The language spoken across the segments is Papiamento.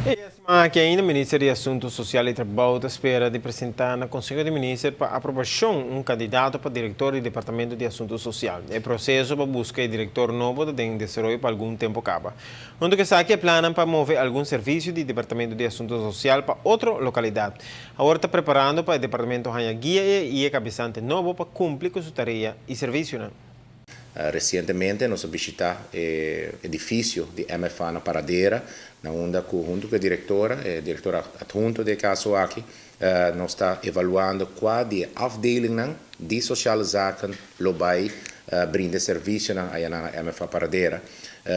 E siman aki ainda Minister di Asunto Social y Trabou ta spera di presenta na Conseho di Minister pa aprobacion un candidato pa director di Departamento di Asunto Social. E proceso pa busca e director nobo ta den desaroyo pa algun tempo caba. Hunto cu esaki e plannan pa move algun servicio di Departamento di Asunto Social pa otro localidad. Awor ta preparando pa e departamento haya guia y e cabesante nobo pa cumpli cu su tarea y servicionan. Recientemente nos a bishita e edificio di MFA na Paradera, na unda cu hunto cu e directora, e directora adhunto di e caso aki, nos ta evaluando cua di e afdelingnan di Sociale Zaken lo bay brinda e servicionan aya na MFA Paradera.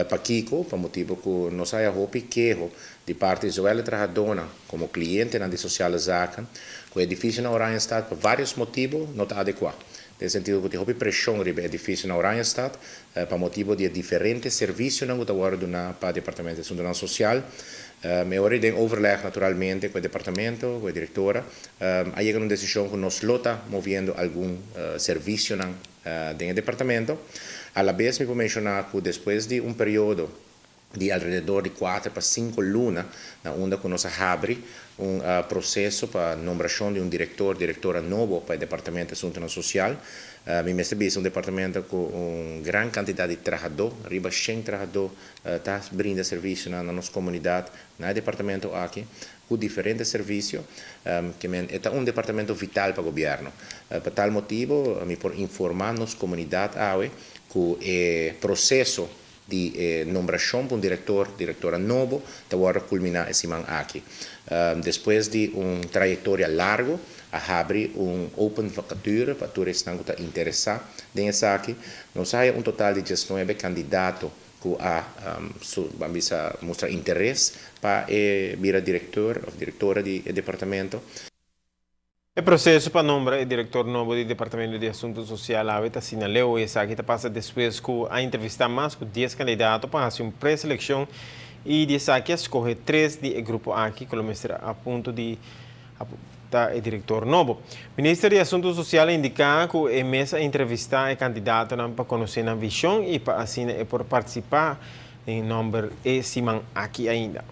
Pakico? Pa motibo cu nos haya hopi keho di parti zowel e trahadornan como clientenan di Sociale Zaken cu e edificio na Oranjestad pa varios motibo no ta adecua. Den sentido ku tin hopi preshon riba e edifisio na Oranjestad pa motibo di e diferente servisionan ku ta wòrdu duná pa Departamento di Asuntunan Sosial. E ora di den overleg naturalmente ku e departamento, ku e direktora, a yega na un desishon ku nos lo ta moviendo algun servisionan den e departamento. Alabes mi por menshoná ku despues di un periodo di alrededor di 4 pa 5 luna na unda cu nos a habri un proceso pa nombracion di un director, directora nobo pa e Departamento di Asuntonan Social. Mi mester bisa un departamento cu un gran cantidad di trahador, riba 100 trahador ta brinda servicio na nos comunidad na e departamento aki, cu diferente servicio, kiermen ta un departamento vital pa gobierno. Pa tal motibo, mi por informa nos comunidad awe cu e proceso di nombracion pa un director, directora nobo, ta wordo culmina e siman aki. Despues di un trayectoria largo, a habri un open vacature pa tur esnan cu ta interesa den esaki. Nos a un total di 19 candidato cu a ban mustra interes pa bira director of directora di departamento. E proceso pa nombra e director nobo di Departamento di Asunto Social awe ta asina leu. Esaki ta pasa despues cu a entrevista mas cu 10 candidato pa haci un preseleccion y di esaki a scoge tres di e grupo aki cu mester a punto di ta e director nobo. Minister di Asunto Social a indica cu e mes a entrevista e candidatonan pa conoce nan vision y pa asina e por participa den nombra e siman aki ainda.